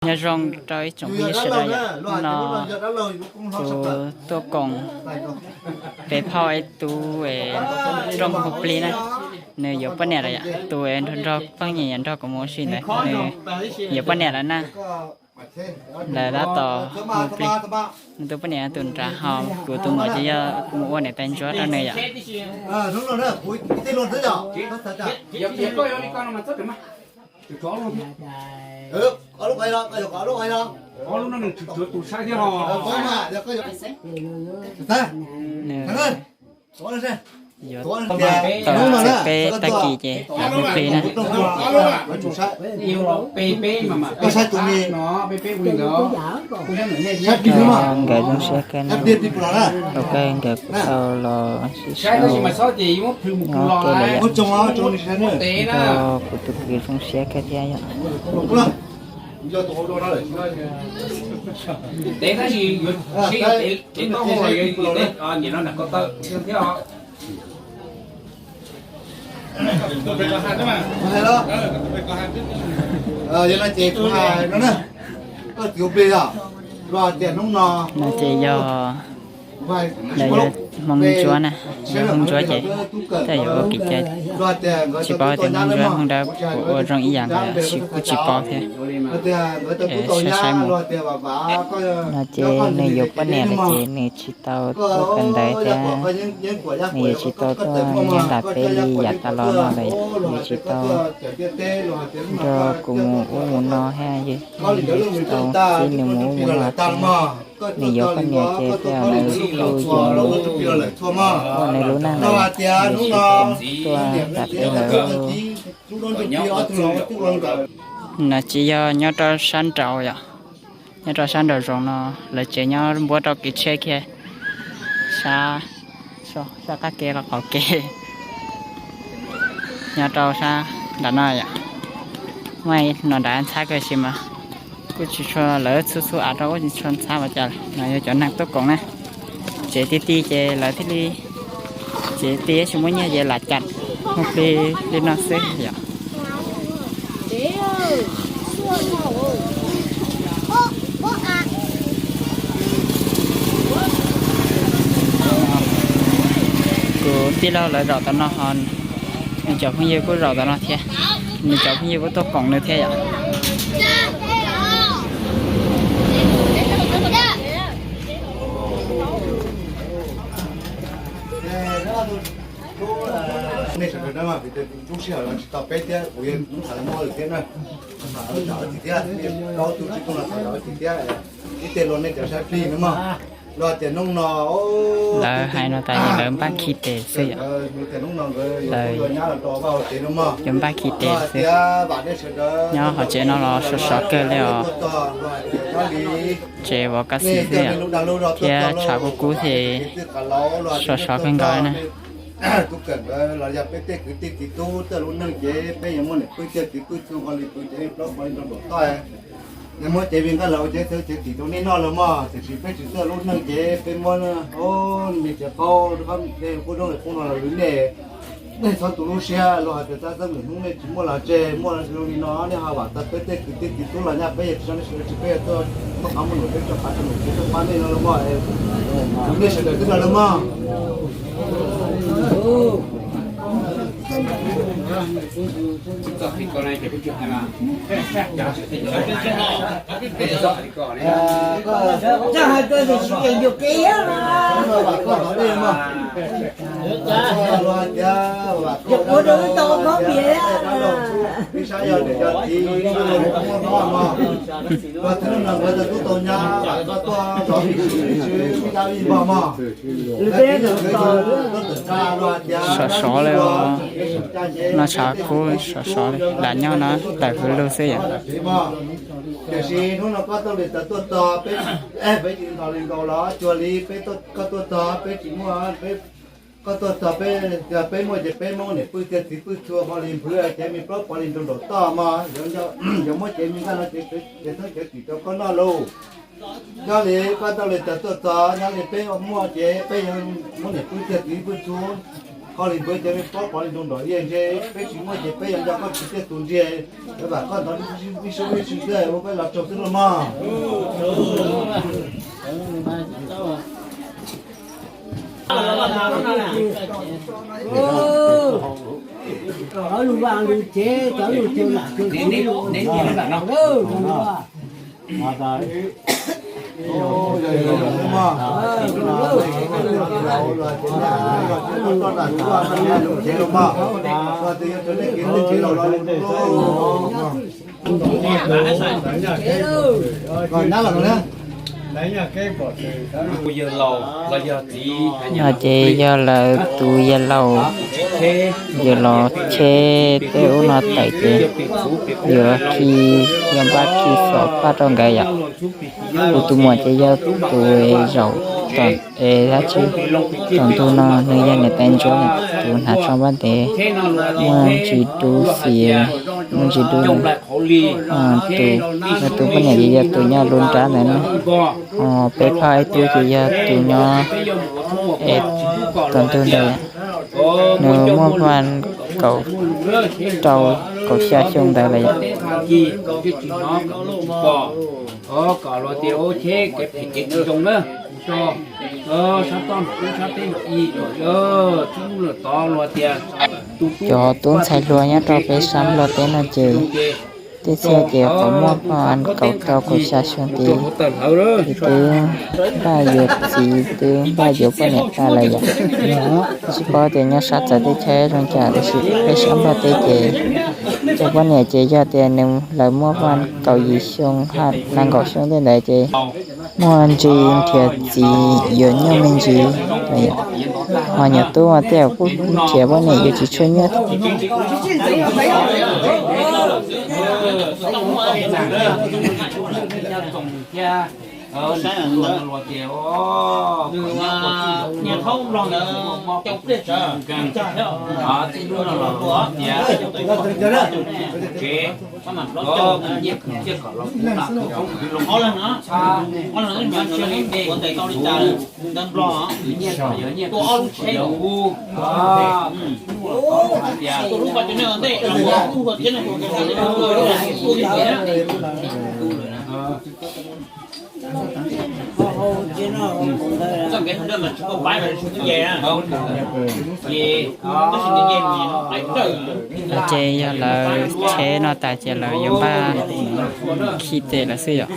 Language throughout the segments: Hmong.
Nyob zoo rau ib tsoom phooj ywg sawv daws yom, hnub no kuv tuaj koom peb phauj ib tug rooj hu plig na, nws yuav poj niam lawm yom, tus nrog poj niam nrog kuv mus ua si ntawd nws yuav poj niam lawm na. Lawv tab tom hu plig, nws tus poj niam tus nrad ho kuv tus muam ces yog kuv mus ua niam tais ntsuab rau nws yom. Yuav tau txim peb tag kis ces hu plig na. Nkawd zoo siab kawg na. Ua kawg nkawd kuj tau los sib sau nyob kawg lawm yom. Nrog kuv tus kwv zoo siab kawg thiab yom. Yog no ces kuv hais no na, koj txiv hu plig os, los tias hnub no no ces yog lawv yog Hmoob Ntsuab na, yog Hmoob Ntsuab ces tej yuav ua kev cai, tsis paub tias Hmoob Ntsuab Hmoob Dawb puas ua zoo ib yam nkaus, kuj tsis paub thiab. Es saib saib mus. No ces nws yuav poj niam lawm ces nws tsis tau tuaj kawm ntawv thiab, nws yuav tsis tau tuaj nyob nram peb li yav tas los no lawm yom, yuav tsis tau nrog kuv mus ub mus no thiab, yuav tsis tau txib nws mus ub mus no thiab. Nws yuav poj niam ces tej zaum nws kuj yuav mus ua nws lub neej lawm, nws tsis kam tuaj nram peb lawm. No ces yog nyob rau sab nraud yom, nyob rau sab nraum zoov no, lawv tsev nyob npuab rau kev tsheb kiag, sab, sab qab kev los qaum kev, nyob rau sab nram no yom. Muaj no nrad ntxhab kawg sis mas kuj tsis tshua, lawv txhub txhub av rau kuj tsis tshua ntxhab ua cas. No yog cov neeg tuaj koom na, tsev ti ti ces lawv thiaj li, tsev ti tsis muaj nyiaj ces lam cas hu plig li no xwb yom. Kuv tij laug lawv zaum tom no ho nws cov phooj ywg kuj zaum tom no thiab, nws cov phooj ywg kuj tuaj koom nws thiab yom. Nej sawv daws na, vim tias lub sij hawm no tsis tau peb thiab, kuv yeej hnub tham muaj lwm thiab na, tham lawm ob txiv thiab, plaub tug tsib tug no tham lawm ob txiv thiab, ib teg los nej cov saib plig no mog. Los tias hnub no lawv hais no tas lawv npaj khi tes xwb yom. Tias hnub no nkawd yuav nyab los rau vaj ua tsev no mog. Yuav npaj khi tes xwb. Nyob hauv tsev no los sov sov kawg li os. Tsev vov kas xis xwb yom, thiab tshav kub kub ces sov sov kawg nkaus na. Tub kawm nkawd los yog peb tej kwv tij txiv tub tej lub neej ces peb yuav muaj niam pwj tiag txiv pwj txhua qhov li pw ces plaub qhov li rau nraum toj. Nej muab cev vij nqaij los ua cev xwb cev tim rau nej noj los mog, tiam sis peb tsis txawj lub neej ces peb muab me tsev qaub qub zoo li qub no los lwm nej, nej txhob tu lub siab los hais tias tab xeeb lwm hnub nej tsis muaj los tseg, muaj zoo li no nej ho vam tau peb tej kwv tij txiv tub los nyab peb yog tsis tau nej sawv daws tsis peb yog tuaj muab qhov muaj num peb tso qav rau num peb tuaj pab nej no los mog. Nej sawv daws twb los los mog. Sov sov li os, no tshav kub sov sov li, lam nyob no tawm hwv lug xwb yom. Tiam sis hnub no koj tuaj li txog tuaj txog peb, peb tsis nrog li nkaus los cuag li peb, koj tuaj txog peb tsis muaj, koj tuaj txog peb, peb muaj ces peb muab niam pwj tiag txiv pwj txhua qhov li nphwv cev me plaub pov li nraum nraum toj mog, yuav muab cev me nqaij no cev xeeb cev tim rau koj noj lauj. Nyob li koj tuaj li txog tuaj txog nyob li peb muaj ces peb yuav muab niam pwj tiag txiv pwj txhua Koj li npawg cov me pob pov li nroo nrom iab ntshe peb tsis muaj ces peb yuav nco koj tsis tiaj tus ntsig, peb vam koj ntawd ib sub ib sub thiab ua peb los tsaug xwb los mog. No ces yog lawv tus yawg laus yuav los cheb tej ub no tawm ces yuav khi, yog npaj khi xov paj rau nkawd yom. Kuv tus muam ces yog tus zaum tom es dab tsi, tom ntug no nws yog niam tais ntsuab, tus hnav tsho npab ntev muaj ntsis dub xiav, muaj ntsis dub no. Tus, nws tus poj niam ces yog tus nyob lub nrab ntawd na. Peb phauj ib tug ces yog tus nyob es tom ntug ntawd, nws muaj faj kaum rau kaum xya xyoo ntawd lawm yom. Cov tub ntxhais hluas nyob rau peb sab Nplog teb no ces tej txhia ces qhov muaj faj kaum rau kaum xya xyoo ces twb npaj yuav txiv twb npaj yuav poj niam tag lawm yom. Tsis paub tias nyob sab txawv teb chaws zoo cas tab sis peb sab Nplog teb ces cov poj niam ces yog tias nws lawv muaj faj kaum yim xyoo, nees nkaum xyoo tej ntawd ces muaj ntsis nrhiav txiv yuav nyuj me ntsis. Ho nyuam tub mas tej zaum kuj nrhiav poj niam yuav tsis tshua nyuaj. Ces yog lawv cheb no tas ces lawv yuav npaj khi tes lawm xwb yom.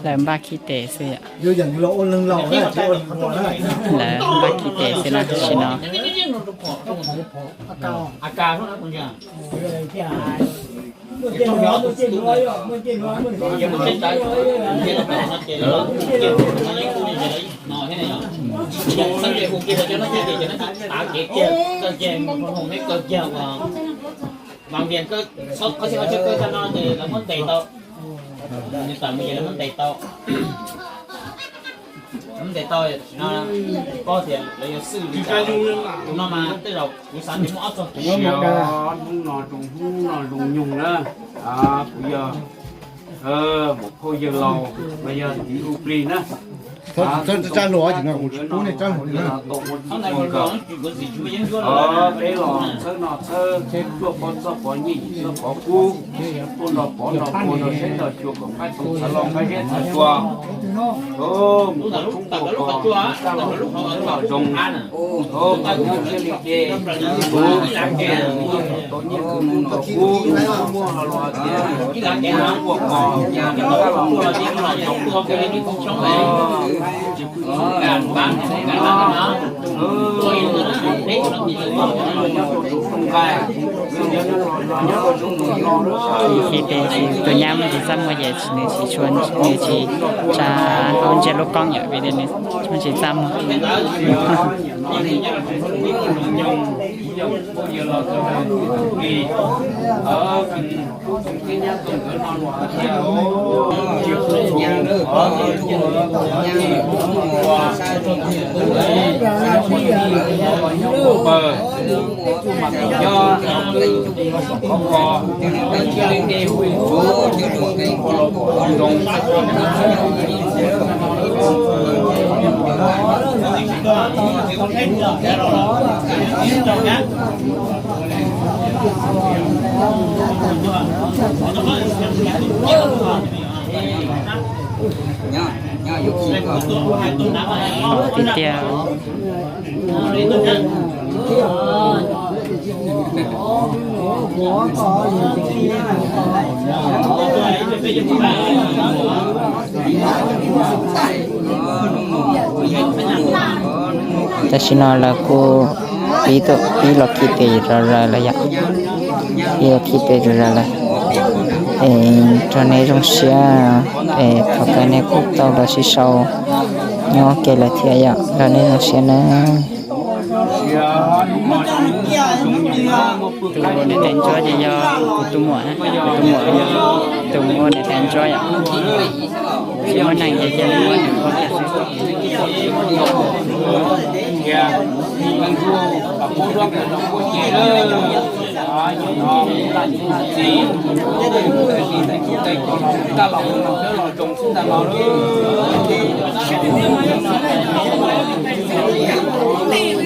Lawv npaj khi tes xwb yom. Lawv npaj khi tes xwb na, tam sim no. Mas vim koj, koj txhia koj txhia koj txhia no ces lawv muab ntes tau. Nws tawm mus ces lawv muab ntes tau. Lawv muab ntes tau, tam sim no paub tias lawv yuav xwb li cas. Tus no mas tej zaum kuv xav tias muaj ob txog tus. Hnub no zoo hnub no zoo nyoog na, kuv yog mus phauj yawg laus los yog txiv hu plig na. Txhawb tsa hluas, kuv tsis pub nej tsa hluas li na. Peb los txhawb no txhawb, tuaj pov txoj pov nyiaj yim txoj pov kub, tuaj nrog pov nrog puag nrog saib nrog xyuas kom qaib toom txhawv los nqaij zeb txhawv tsua. Mus tau tshoob tua kos, mus txaj los mus txhoob los zoo. Nyob siab li ces, tus tau nyiaj kwv mus nrog kub, muaj los los tias ib lab kev ua kos, mus txaj los mus txhoob los zoo. Nyob rau tus rooj nqaij, Khi tes tus nyab muaj tsis txaj muag ces nws tsis tshua, nws tsis tsa hauv ntsiab lub koob yom, vim tias nws muaj tsis txaj muag. Tiag tiag. Tam sim no lawv kuj pib tuaj, pib los khi tes zom zaws lawm yom. Pib los khi tes zom zaws lawm. Es nrog nej zoo siab, es thov kom nej kuj tau los sib sau nyob ua ke lawm thiab yom, nrog nej zoo siab na. Tus niam tais ntsuab ces yog kuv tus muam, kuv tus muam yog tus muaj niam tais ntsuab yom. Tsis muaj neeg ces cia li muab nws ua kiag xwb.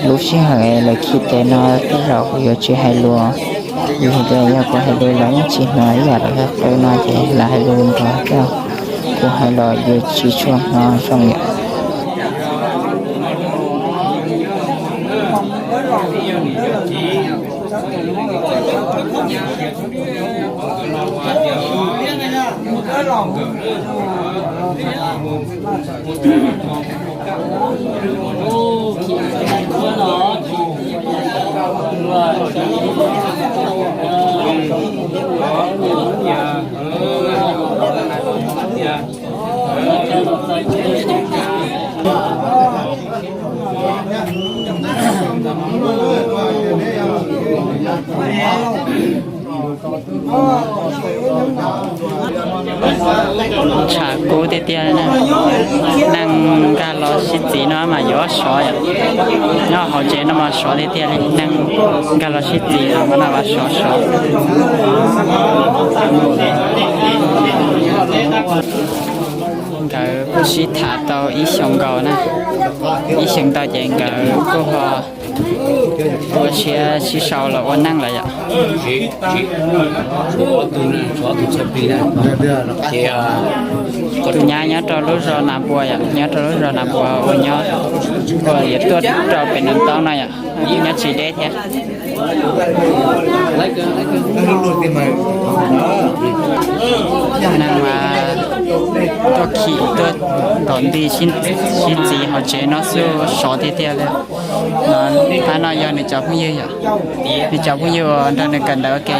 Lub sij hawm lawv khi tes no tej zaum kuv yuav tsis hais lus, vim hais tias yog kuv hais lus lawv yeej tsis hnov ib yam lawv hais qw no ces lawv hais lus nrov thiab, kuv hais los yuav tsis tshua hnov zoo yom. Tsham kub tiag tiag na. Neeg nkag los sib txiv no mas yuav sov yom. Nyob hauv tsev no mas sov tiag tiag li, neeg nkag los sib txiv no mas vas sov sov. Nkawd sib tham tau ib xyoos nkaus na, ib xyoos ntau ces nkawd kuj ho ua siab sib sau los ua neej lawm yom. Tus nyab nyob rau lub zos Nas Npuas yom, nyob rau lub zos Nas Npuas uas nyob, uas yuav tuaj rau pem Noo Toob no yom, nyob tsis deb thiab. Neeg mas tuaj khi tuaj ntaus nti sib txiv hauv tsev no xwb, sov tiag tiag li. No, qhov no yog nws cov phooj ywg yom, nws cov phooj ywg uas nrog nws kawm ntawv ua ke.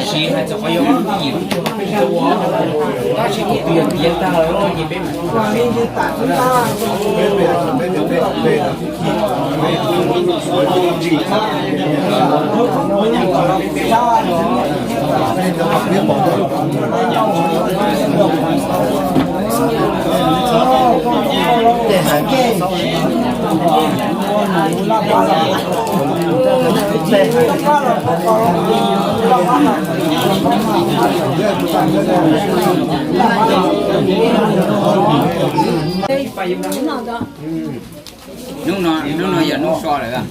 Hnub no, hnub no yog hnub so lawm.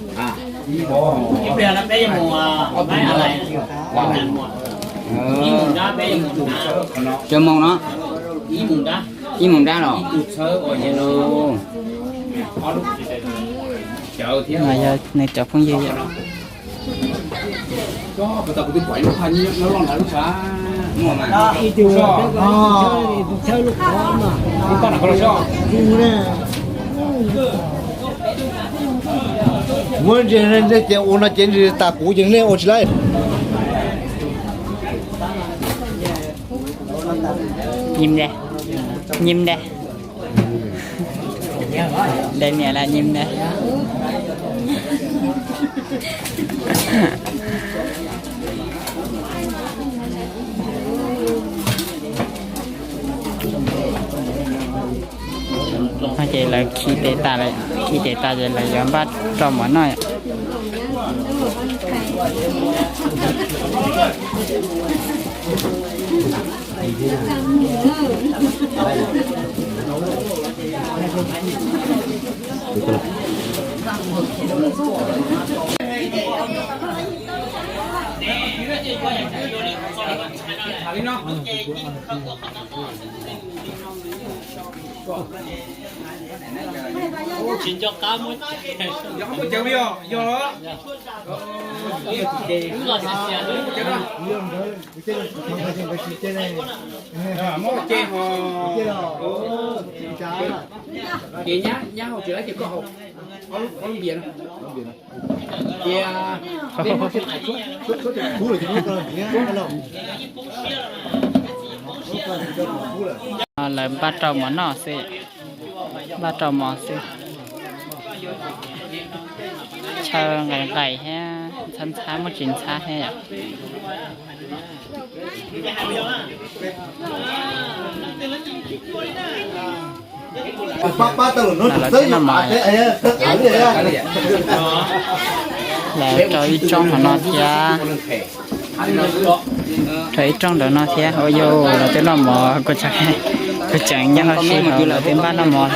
Cov moos no, ib moos dab los. No yog nws cov phooj ywg yom. Muab ntsis nej ces ua no ces ntsis tas kuv ces nej ua tsis laib. Nyim de, nyim de, de niam las nyim de. No ces lawv khi tes tas, khi tes tas ces lawv yuav npaj rau mov noj. Tsis nco qab muab, yog muab cawv li os, yog los. Muab ce ho. Ces nyab, nyab hau tsis laib ces koj hau ob lub npias no. Ces peb muab tshuab, tshuab, tshuab, tshuab, tshuab. Lawv npaj rau mov noj xwb, npaj rau mov xwb. Chaw nqaim nqaim thiab ntxhab ntxhab, muaj tsis ntxhab thiab yom. Lawv twb noj mov, lawv rau ib roob hauv no thiab, rau ib roob ntawm no thiab. Ua yog lawv twb noj mov, kuv tseem nyob hauv si hauv, lawv twb npaj noj mov.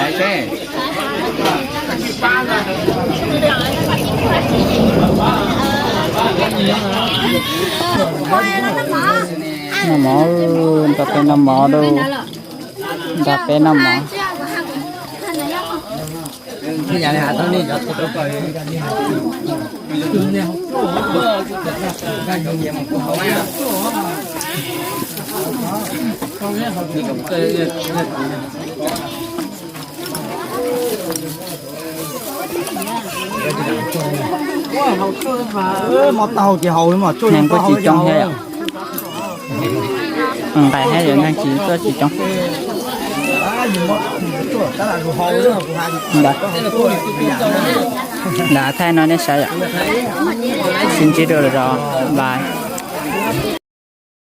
Noj mov, nrog peb noj mov lauj, nrog peb noj mov. Neeg kuj tsis coob thiab yom. Nqaim thiab yom, neeg tsis tuaj tsis coob. Ntawd, ntawd thaij no nej saib yom. Sib ntsib dua lwm zaus, bye.